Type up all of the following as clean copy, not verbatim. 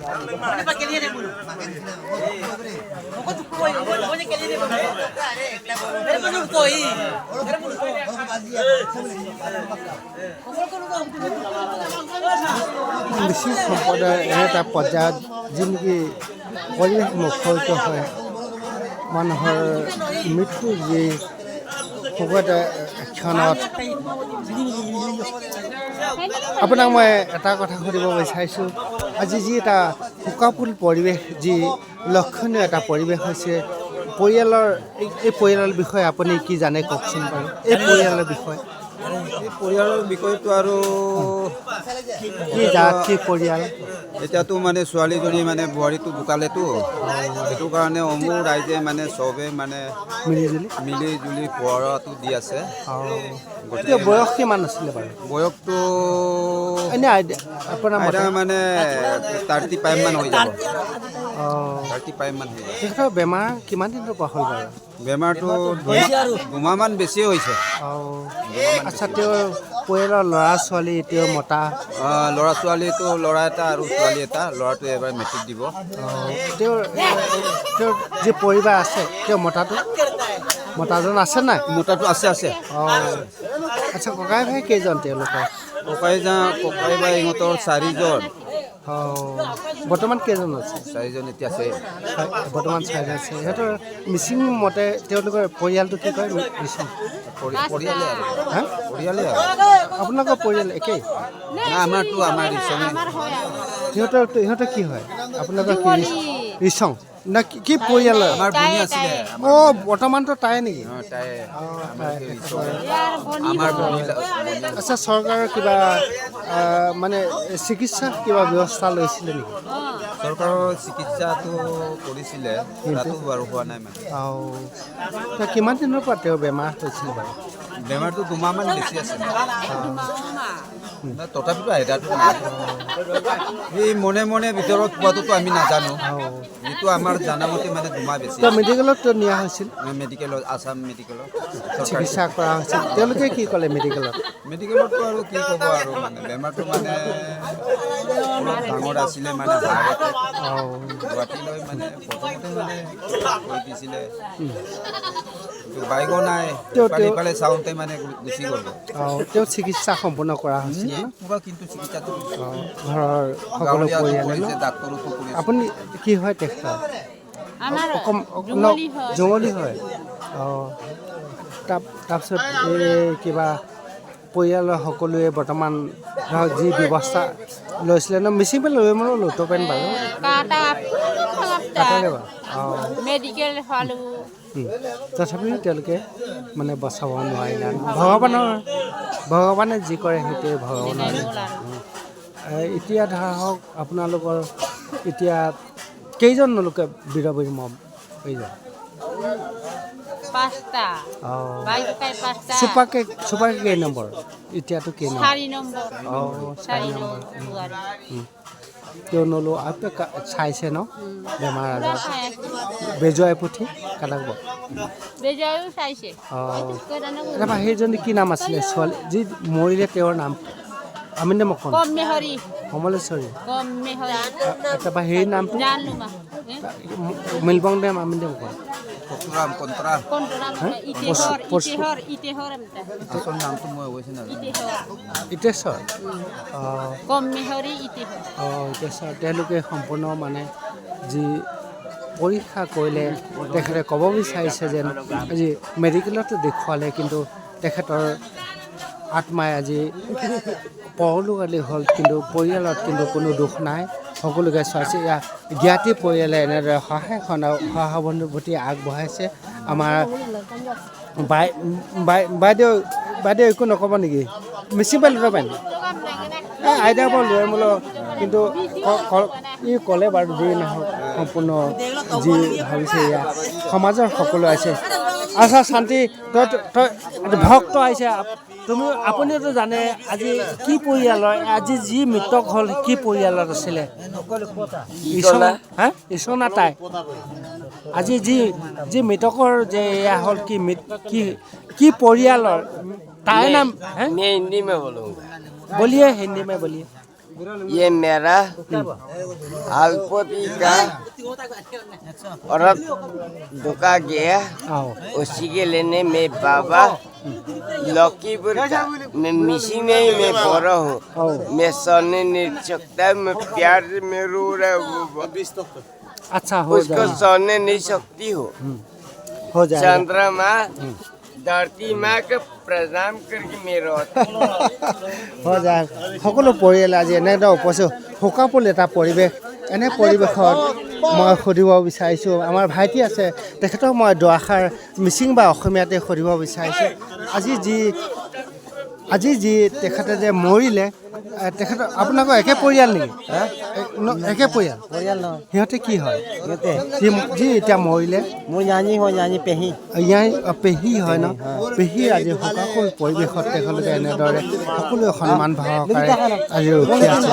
মিচিং সম্প্ৰদায়ৰ এনে এটা পৰ্যায়ত যি নেকি পৰিৱেশ মুখৰিত হয়, মানুহৰ মৃত্যুৰ যি শোকত ক্ষণত আপোনাক মই এটা কথা সুধিব বিচাৰিছোঁ। আজি যি এটা শোকাকুল পৰিৱেশ, যি লক্ষণীয় এটা পৰিৱেশ হৈছে পৰিয়ালৰ, এই পৰিয়ালৰ বিষয়ে আপুনি কি জানে কওকচোন বাৰু, এই পৰিয়ালৰ বিষয়ে। এই পৰিয়ালৰ বিষয়টো আৰু কি জাত, কি পৰিয়াল? এতিয়াতো মানে ছোৱালীজনী মানে বোৱাৰীটো ঢুকালেতো, সেইটো কাৰণে অমুক ৰাইজে মানে চবে মানে মিলি জুলি মিলি জুলি পোহৰাটো দি আছে। এতিয়া বয়স কিমান আছিলে বাৰু? বয়সটো এনে আইডিয়া আপোনাৰ মতে? আইতা মানে 35 মান হৈ যাব। 35 মান হৈ যাব। তেখেতৰ বেমাৰ কিমান দিনৰ পৰা হ'ল বাৰু? বেমাৰটো 2 মাহমান বেছিয়ে হৈছে। অঁ, আচ্ছা, তেওঁৰ পৰিয়ালৰ ল'ৰা ছোৱালী, তেওঁৰ মতা? ল'ৰা ছোৱালীটো ল'ৰা এটা আৰু ছোৱালী এটা। ল'ৰাটোৱে এবাৰ মেট্ৰিক দিব। অঁ, তেওঁৰ যি পৰিবাৰ আছে, তেওঁৰ মতাজন আছে নাই? মতাটো আছে আছে। অঁ, আচ্ছা, ককাই ভাই কেইজন তেওঁলোকৰ? ককাই ভাই ইহঁতৰ চাৰিজন। অঁ, বৰ্তমান কেইজন আছে? চাৰিজন এতিয়া আছে। হয়, বৰ্তমান চাৰিজন আছে। সিহঁতৰ মিচিং মতে তেওঁলোকৰ পৰিয়ালটো কি কয় মিচিং? পৰিয়ালে আৰু। হা? পৰিয়ালে আৰু। আপোনালোকৰ পৰিয়াল একেই? না, আমাৰতো আমাৰ ৰিচঙে। সিহঁতৰ কি হয় আপোনালোকৰ? কি ৰিচং না কি কি পৰিয়ালৰ? আমাৰ ভনী আছিলে। অঁ, বৰ্তমানতো তাই নেকি? অঁ, তাই। অঁ, আমাৰ তাই। ৰিচঙে। আমাৰ ভনী। আচ্ছা, চৰকাৰৰ কিবা মানে চিকিৎসা কিবা ব্যৱস্থা লৈছিলে নেকি? চৰকাৰৰ চিকিৎসাটো কৰিছিলে, তাতো বাৰু হোৱা নাই মানে। অঁ, ত কিমান দিনৰ পৰা তেওঁৰ বেমাৰ হৈছিল বাৰু? বেমাৰটো 2 মাহমান বেছি আছে। না, তথাপিতো আইতাটো নাই। এই মনে মনে ভিতৰত পোৱাটোতো আমি নাজানো। যিটো আমাৰ জানামতে মানে 2 মাহ বেছি। তো মেডিকেলত নিয়া হৈছিল? মেডিকেলত, আছাম মেডিকেলত। চিকিৎসা কৰা হৈছিল। তেওঁলোকে কি ক'লে মেডিকেলত? মেডিকেলততো আৰু কি ক'ব আৰু, মানে বেমাৰটো মানে অলপ ডাঙৰ আছিলে, মানে হাৰ্ট এটেক। গুৱাহাটীলৈ মানে প্ৰথমতে মানে কৈ দিছিলে, কিন্তু বাইকো নাই। ইফালে ইফালে চাওঁতে মানে গুচি গ'ল। অঁ, তেওঁ চিকিৎসা সম্পূৰ্ণ কৰা হৈছিলে ন? পূৰা, কিন্তু চিকিৎসাটো অঁ, ঘৰৰ সকলো গাঁৱলীয়াটো পৰিয়ালে ন? কৰিছে, ডাক্তৰতো কৰিছে। আপুনি কি হয় তেখেতৰ? আমাৰ জুঙলি হয়। জঙলি হয়। অঁ, তাৰপিছত এই কিবা পৰিয়ালৰ সকলোৱে বৰ্তমান ধৰক যি ব্যৱস্থা লৈছিলে ন, মিচিং পেন লৈ মানে লোটো পেন বাৰু। কাটা। কাটাৰে বাৰু, অঁ। মেডিকেল হলো। তথাপিও তেওঁলোকে মানে বচাব নোৱাৰিলে। ভগৱানে যি কৰে সেইটোৱে ভগৱানৰ। এতিয়া ধৰা হওক আপোনালোকৰ এতিয়া কেইজন লোকে বীৰবীৰ মম কেইজন? পাঁচটা। অঁ। ভাই ককাই পাঁচটা। চুপাকে কেই নম্বৰ এতিয়াতো, কেই নম্বৰ? চাৰি নম্বৰ। অঁ, চাৰি চাৰি নম্বৰ। নম্বৰ বোৱাৰী। তেওঁ নলো আৰু চাইছে ন বেমাৰ পুৰা আজাৰ? চাই আছে। বেজুৱাই পুঠি কাটাব। বেজায়ো চাইছে। অঁ, তাৰপৰা সেইজনী কি নাম আছিলে ছোৱালী যি মৰিলে, তেওঁৰ নাম আমি নে মকন? কম মেহৰি। কমলেশ্বৰী। কম মেহৰি। তাৰপৰা সেই নামটো? জানো মা। মিলবং ডেম আমি দে মকন। কটুৰাম কন্তৰা। কণ্টৰা। ইতিহৰ ইতিহৰ ইতিহৰ। আচল নামটো মই অৱশ্যে নাজানো। ইতিহৰ। ইতেশ্বৰ, অঁ। কম মেহৰি ইতিহৰ। অঁ, ইতেশ্বৰ। তেওঁলোকে সম্পূৰ্ণ মানে যি পৰীক্ষা কৰিলে, তেখেতে ক'ব বিচাৰিছে যেন আজি মেডিকেলতো দেখুৱালে, কিন্তু তেখেতৰ আত্মাই আজি পৰলোকালি হ'ল, কিন্তু পৰিয়ালত কিন্তু কোনো দুখ নাই। সকলোকে চোৱাইছে। ইয়াৰ জ্ঞাতি পৰিয়ালে এনেদৰে সহায় সহানুভূতি আগবঢ়াইছে। আমাৰ বাই বাই বাইদেউ, বাইদেউ একো নক'ব নেকি? মিচিং পাই লুট পাই এই আইতা পৰা লৈ মোলো, কিন্তু ই ক'লে বাৰু, যি নহওক সম্পূৰ্ণ যি ভাবিছে এয়া সমাজৰ সকলো আছে। আচ্ছা শান্তি, তই তই ভক্ত আহিছে, তুমি আপুনিওতো জানে আজি কি পৰিয়ালৰ, আজি যি মৃতক হ'ল কি পৰিয়ালত আছিলে? হা, ইছনা তাই আজি যি যি মৃতকৰ যে এয়া হ'ল, কি কি কি পৰিয়ালৰ তাইৰ নাম? मैं हिंदी में बोलूँगा। बोलिए, हिंदी में बोलिए। ये मेरा हालपति का औरत धोखा गया। आओ। उसी के लेने में बाबा लखीपुर का मैं मिसिंग नहीं, मैं बोरा हूँ। मैं सोने नहीं सकता, मैं प्यार से मैं रो रहा हूँ। अच्छा हो उसको जाएगा। सोने नहीं सकती हो। हो जाएगा। चंद्रमा धरती माँ का प्रणाम करके मैं रोता। হৈ যায়। সকলো পৰিয়ালে আজি এনেদৰে উপস্থিত, শোকাকুল এটা পৰিৱেশ। এনে পৰিৱেশত মই সুধিব বিচাৰিছোঁ, আমাৰ ভাইটি আছে, তেখেতক মই দুআষাৰ মিচিং বা অসমীয়াতে সুধিব বিচাৰিছোঁ। আজি যি তেখেতে যে মৰিলে, তেখেতৰ আপোনালোকৰ একে পৰিয়াল নেকি? একে পৰিয়াল? পৰিয়াল নহয়। সিহঁতে কি হয়? সিহঁতে যি এতিয়া মৰিলে? মোৰ ঞানী হয়, ঞানী পেহী। ইয়াই পেহী হয় ন? পেহী আজি শোকাকুল পৰিৱেশত তেখেতলোকে এনেদৰে সকলোৱে সন্মান সহকাৰে আজি ৰখি আছে।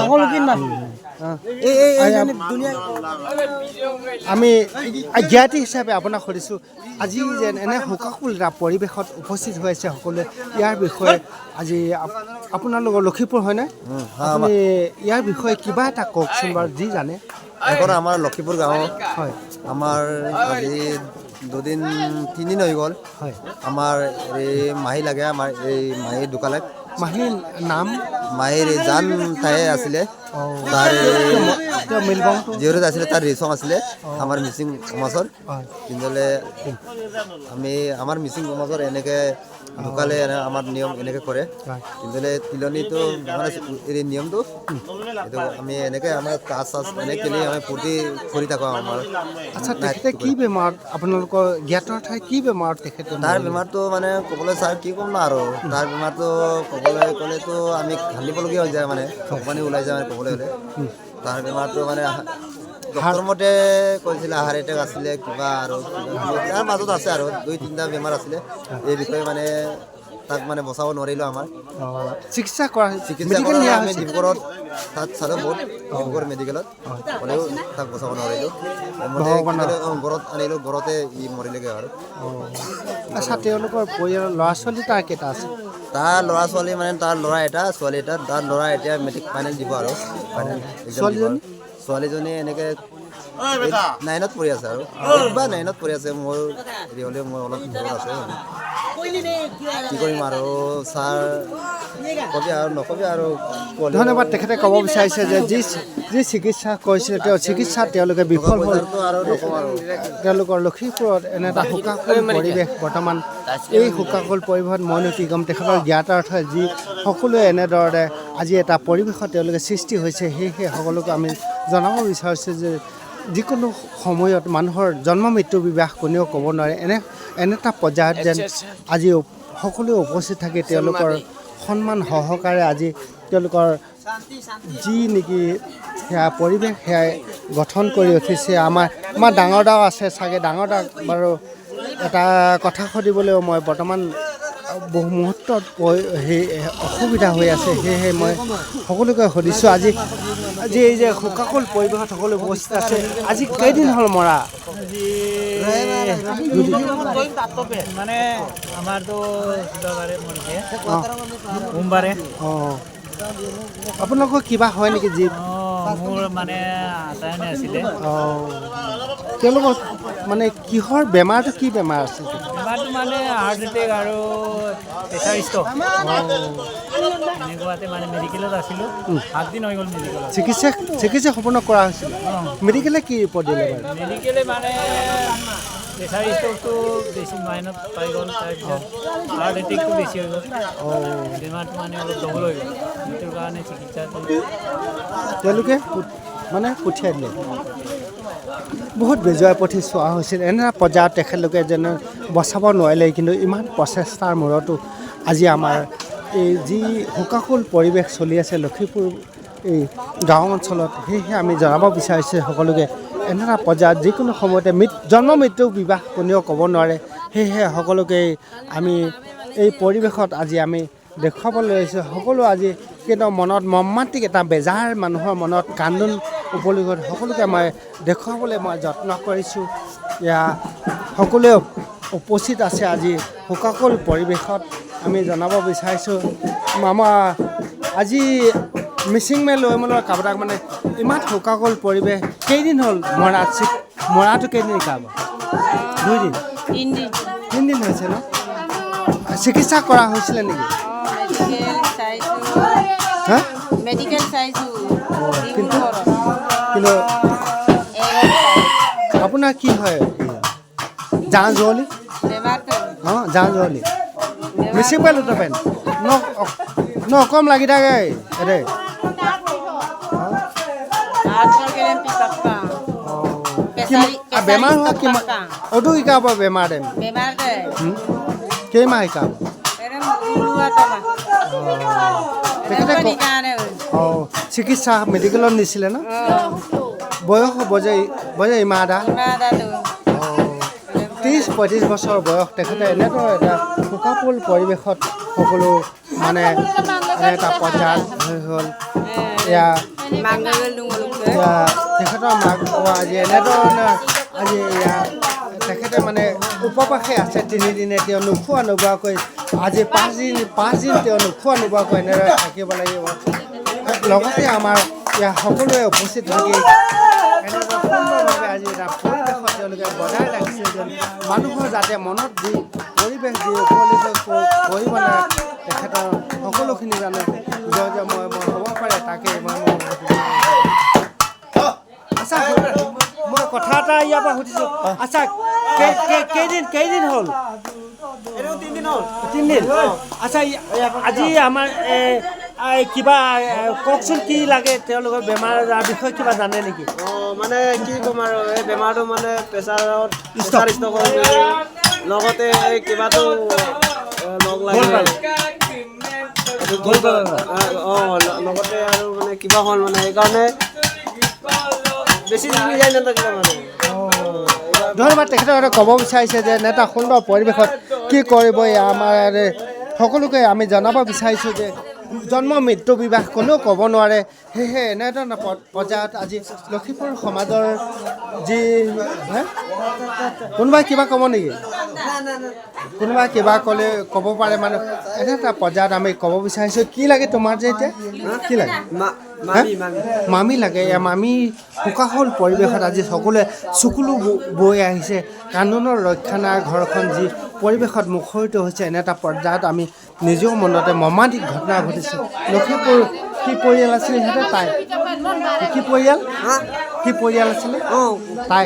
আমি জ্ঞাতি হিচাপে আপোনাক সুধিছোঁ, আজি যেন এনে শোকাকুল এটা পৰিৱেশত উপস্থিত হৈ আছে সকলোৱে, ইয়াৰ বিষয়ে আজি আপোনালোকৰ লক্ষীপুৰ হয়নে? আপুনি ইয়াৰ বিষয়ে কিবা এটা কওকচোন বাৰু, যি জানে। এখন আমাৰ লক্ষীপুৰ গাঁও। আমাৰ আজি দুদিন তিনিদিন হৈ গ'ল। আমাৰ এই মাহী লাগে, আমাৰ এই মাহী ঢুকালে। মাহীৰ নাম? মাহীৰ এই জান ঠায়ে আছিলে। তাৰ তেওঁ মিলবংটো জীয়ৰীত আছিলে, তাৰ ৰিচং আছিলে আমাৰ মিচিং সমাজৰ। কিন্তু আমি আমাৰ মিচিং সমাজৰ এনেকে ঢুকালে এনে আমাৰ নিয়ম এনেকে কৰে। কিন্তু তিলনিটো মানে এই নিয়মটো এইটো আমি এনেকে আমাৰ কাজ চাজ এনেকে খেলি আমি ফূৰ্তি কৰি থাকোঁ আমাৰ। আচ্ছা, তেখেতে কি বেমাৰত, আপোনালোকৰ জ্ঞাতৰ ঠাই কি বেমাৰত তেখেতে তাৰ মৰিলে? বেমাৰটো মানে ক'বলৈ ছাৰ কি ক'ম ন আৰু, তাৰ বেমাৰটো ক'বলৈ ক'লেতো আমি কান্দিবলগীয়া হৈ যায়, মানে চকু পানী ওলাই যায়। মানে ক'বলৈ গ'লে তাৰ বেমাৰটো মানে ডক্টৰ মতে কৈছিলে হাৰ্ট এটেক আছিলে কিবা আৰু কিবা কিবি তাৰ মাজত আছে আৰু দুই তিনিটা বেমাৰ আছিলে। এই বিষয়ে মানে তাক মানে বচাব নোৱাৰিলোঁ আমাৰ। চিকিৎসা কৰা চিকিৎসা মেডিকেল কৰা নিয়া আমি হৈছে? ডিব্ৰুগড়ত তাত চালোঁ বহুত, ডিব্ৰুগড় মেডিকেলত হ'লেও তাক বচাব নোৱাৰিলোঁ। মতে ঘৰত আনিলোঁ, ঘৰতে ই মৰিলেগৈ আৰু। আচ্ছা, তেওঁলোকৰ পৰিয়ালৰ ল'ৰা ছোৱালী তাৰ কেইটা আছে? তাৰ ল'ৰা ছোৱালী মানে তাৰ ল'ৰা এটা, ছোৱালী এটা। তাৰ ল'ৰা এতিয়া মেট্ৰিক ফাইনেল দিব আৰু ফাইনেল এক্সাম দিব আৰু। ছোৱালীজনী? ছোৱালীজনী এনেকে নাইনত পঢ়ি আছে আৰু এইট বা নাইনত পঢ়ি আছে। মোৰ হেৰি হ'লেও মই অলপ দূৰত আছে মানে। কি কৰিম আৰু ছাৰ, কবি আৰু নকবি আৰু ক'লেও। ধন্যবাদ। তেখেতে ক'ব বিচাৰিছে যে যি যি চিকিৎসা কৰিছিলে, তেওঁ চিকিৎসাত তেওঁলোকে বিফল হ'ল। পইচাটো আৰু নকওঁ আৰু। তেওঁলোকৰ লক্ষীপুৰত এনে এটা শোকাকুল পৰিৱেশ বৰ্তমান। এই শোকাকুল পৰিৱেশত মইনো কি ক'ম, তেখেতৰ জ্ঞাতাৰ্থ যি সকলোৱে এনেদৰে আজি এটা পৰিৱেশত তেওঁলোকে সৃষ্টি হৈছে। সেয়েহে সকলোকে আমি জনাব বিচাৰিছোঁ যে যিকোনো সময়ত মানুহৰ জন্ম মৃত্যু বিবাহ কোনেও ক'ব নোৱাৰে। এনে এনে এটা পৰ্যায়ত যেন আজি সকলোৱে উপস্থিত থাকি তেওঁলোকৰ সন্মান সহকাৰে আজি তেওঁলোকৰ যি নেকি সেয়া পৰিৱেশ সেয়াই গঠন কৰি উঠিছে। আমাৰ ডাঙৰ দাও আছে চাগে, ডাঙৰ দাক বাৰু এটা কথা সুধিবলৈও মই বৰ্তমান বহু মুহূৰ্তত সেই অসুবিধা হৈ আছে। সেয়েহে মই সকলোকে সুধিছোঁ, আজি আজি এই যে শোকাকুল পৰিৱেশত সকলো উপস্থিত আছে, আজি কেইদিন হ'ল মৰা? মানে আমাৰতো শুক্ৰবাৰে মৰিছে, সোমবাৰে। অঁ, আপোনালোকৰ কিবা হয় নেকি যি? অঁ, মোৰ মানে আটাইনে আছিলে। অঁ, তেওঁলোকৰ মানে কিহৰ বেমাৰটো, কি বেমাৰ আছিল? বেমাৰটো মানে হাৰ্ট এটেক আৰু প্ৰেছাৰ ষ্ট্ৰক। এনেকুৱাতে মানে মেডিকেলত আছিলোঁ, 7 দিন হৈ গ'ল মেডিকেলত। চিকিৎসা সম্পূৰ্ণ কৰা হৈছিল? মেডিকেলে কি ৰিপৰ্ট দিলে বাৰু? মেডিকেলে মানে প্ৰেছাৰ ষ্ট্ৰকটো বেছি মাইনত পাই গ'ল, তাৰপিছত হাৰ্ট এটেকটো বেছি হৈ গ'ল। বেমাৰটো মানে অলপ ডবল হৈ গ'ল, সেইটোৰ কাৰণে চিকিৎসাটো তেওঁলোকে মানে পঠিয়াই দিলে। বহুত বেজুৱাই পথি চোৱা হৈছিল। এনে এটা পৰ্যায়ত তেখেতলোকে যেন বচাব নোৱাৰিলে, কিন্তু ইমান প্ৰচেষ্টাৰ মূৰতো আজি আমাৰ এই যি শোকাকুল পৰিৱেশ চলি আছে লক্ষীপুৰ এই গাঁও অঞ্চলত, সেয়েহে আমি জনাব বিচাৰিছোঁ সকলোকে, এনে এটা পৰ্যায়ত যিকোনো সময়তে জন্ম মৃত্যু বিবাহ কোনেও ক'ব নোৱাৰে। সেয়েহে সকলোকে আমি এই পৰিৱেশত আজি আমি দেখুৱাবলৈ লৈছোঁ। সকলো আজি কিন্তু মনত মৰ্মান্তিক এটা বেজাৰ, মানুহৰ মনত কান্দোন উপলক্ষত সকলোকে মই দেখুৱাবলৈ মই যত্ন কৰিছোঁ। এয়া সকলোৱে উপস্থিত আছে আজি শোকাকুল পৰিৱেশত। আমি জনাব বিচাৰিছোঁ, মামা আজি মিচিং মে লৈ মোলৰ কাবদাক মানে ইমান শোকাকুল পৰিৱেশ। কেইদিন হ'ল মৰা? মৰাটো কেইদিন শিকাব? 2 দিন? 3 দিন। 3 দিন হৈছে ন? চিকিৎসা কৰা হৈছিলে নেকি? মেডিকেল চাইছোঁ। হা? মেডিকেল চাইছোঁ। কিন্তু কিন্তু আপোনাৰ কি হয়? জাঁ জুৱলি? বেমাৰটো। অঁ, জাঁ জুৱলি মিচিং পাই লুটপেন ন ন কম লাগি থাকে এৰে। বেমাৰ হোৱা কিমান অটো শিকাব বেমাৰ দেম? বেমাৰ। কেইমাহ শিকাব তেখেতে? অঁ, চিকিৎসা মেডিকেলত নিছিলে ন? বয়স হ'ব যে বজে ইমান আদা 30-35 বছৰ বয়স। তেখেতে এনেদৰে এটা শোকাকুল পৰিৱেশত সকলো মানে এনে এটা পৰ্যায়ত হৈ গ'ল। এয়া এয়া তেখেতৰ মাক আজি এনেধৰণে আজি এয়া তেখেতে মানে উপবাসে আছে 3 দিনে। তেওঁ নোখোৱা নোবোৱাকৈ আজি 5 দিন, 5 দিন তেওঁ নোখোৱা নোবোৱাকৈ এনেদৰে থাকিব লাগিব। লগতে আমাৰ ইয়াত সকলোৱে উপস্থিত থাকি এনেদৰে সুন্দৰভাৱে আজি এটা পৰিৱেশত তেওঁলোকে বজাই ৰাখিছে যেন মানুহৰ যাতে মনত যি পৰিৱেশ যি উপনীত কৰিব নোৱাৰে, তেখেতৰ সকলোখিনি জানে জয় জয় মই মই হ'ব পাৰে, তাকে মই মই আচ্ছা, মই কথা এটা ইয়াৰ পৰা সুধিছোঁ। আচ্ছা, কেইদিন কেইদিন হ'ল? 3 দিন। আচ্ছা, আজি আমাৰ কিবা কওকচোন, কি লাগে তেওঁলোকৰ বেমাৰ আজাৰৰ বিষয়ে কিবা জানে নেকি? অঁ, মানে কি ক'ম আৰু, এই বেমাৰটো মানে প্ৰেছাৰত, প্ৰেছাৰ ষ্ট্ৰক, লগতে এই কিবাটো লগ লাগে। অঁ, লগতে আৰু মানে কিবা হ'ল মানে সেইকাৰণে বেছি দিন জীয়াই নাথাকিলে মানে। ধন্যবাদ। তেখেতে ক'ব বিচাৰিছে যে এনে এটা সুন্দৰ পৰিৱেশত কি কৰিব। এয়া আমাৰ সকলোকে আমি জনাব বিচাৰিছোঁ যে জন্ম মৃত্যু বিবাহ কোনেও ক'ব নোৱাৰে। সেয়েহে এনেধৰণৰ পৰ্যায়ত আজি লখিমপুৰ সমাজৰ যি হে? কোনোবাই কিবা ক'ব নেকি? কোনোবাই কিবা ক'লে ক'ব পাৰে। মানে এনে এটা পৰ্যায়ত আমি ক'ব বিচাৰিছোঁ, কি লাগে তোমাৰ যে এতিয়া কি লাগে? মামী, মামী। মামী লাগে। এয়া মামী শোকাকুল পৰিৱেশত আজি সকলোৱে চকুলো বৈ আহিছে। কান্দোনৰ ৰক্ষা নাই। ঘৰখন যি পৰিৱেশত মুখৰিত হৈছে, এনে এটা পৰ্যায়ত আমি নিজেও মনতে মৰ্মান্তিক ঘটনা ঘটিছে। লখিমপুৰ কি পৰিয়াল আছিলে সিহঁতে? তাই কি পৰিয়াল, কি পৰিয়াল আছিলে? তাই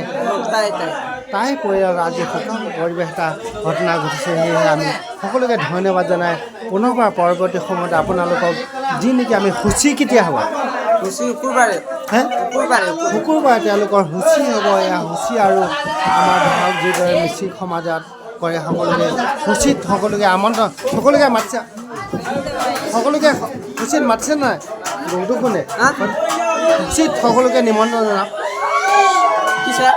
তাই তাই তাই পৰিয়ালৰ আজি শোকাকুল পৰিৱেশ এটা ঘটনা ঘটিছে। সেয়েহে আমি সকলোকে ধন্যবাদ জনাই পুনৰবাৰ পৰৱৰ্তী সময়ত আপোনালোকক যি নেকি আমি সূচী কেতিয়া হ'ব? সূচী শুকুৰবাৰে। হে? শুকুৰবাৰে। শুকুৰবাৰে তেওঁলোকৰ সূচী হ'ব। এয়া সূচী আৰু আমাৰ ধৰক যিদৰে মিচিং সমাজত কৰে, সকলোকে সূচীত সকলোকে আমন্ত্ৰণ, সকলোকে মাতিছে, সকলোকে সূচীত মাতিছে নাই? গৰুটো কোনে সূচীত সকলোকে নিমন্ত্ৰণ জনাওক। কি ছাৰ?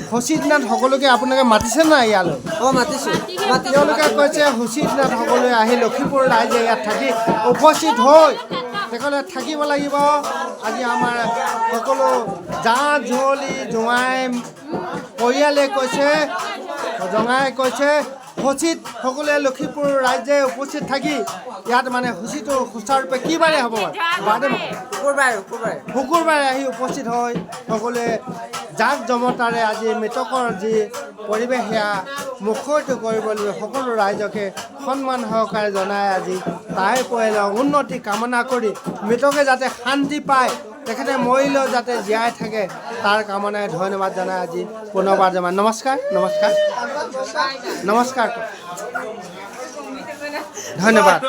সূচী দিনাত সকলোকে আপোনালোকে মাতিছে নাই ইয়ালৈ? অঁ, মাতিছোঁ, মাতিছোঁ। তেওঁলোকে কৈছে সূচী দিনাত সকলোৱে আহি লখিমপুৰ ৰাইজে ইয়াত থাকি উপস্থিত হৈ তেখেতে থাকিব লাগিব। আজি আমাৰ সকলো জা জুৱলি জোঁৱাই পৰিয়ালে কৈছে, জঙাই কৈছে, সূচীত সকলোৱে লখিমপুৰ ৰাইজে উপস্থিত থাকি ইয়াত মানে সূচীটো সুচাৰুৰূপে কি বাৰে হ'ব বাৰু? বাৰে? শুকুৰবাৰে, শুকুৰবাৰে। শুকুৰবাৰে আহি উপস্থিত হৈ সকলোৱে জাক জমতাৰে আজি মৃতকৰ যি পৰিৱেশ সেয়া মুখৰিত কৰিবলৈ সকলো ৰাইজকে সন্মান সহকাৰে জনাই আজি তাইৰ পৰিয়ালৰ উন্নতি কামনা কৰি মৃতকে যাতে শান্তি পায়, তেখেতে মৰিলেও যাতে জীয়াই থাকে তাৰ কামনাৰে ধন্যবাদ জনাই আজি পুনৰবাৰ জনাই নমস্কাৰ, নমস্কাৰ, নমস্কাৰ, ধন্যবাদ।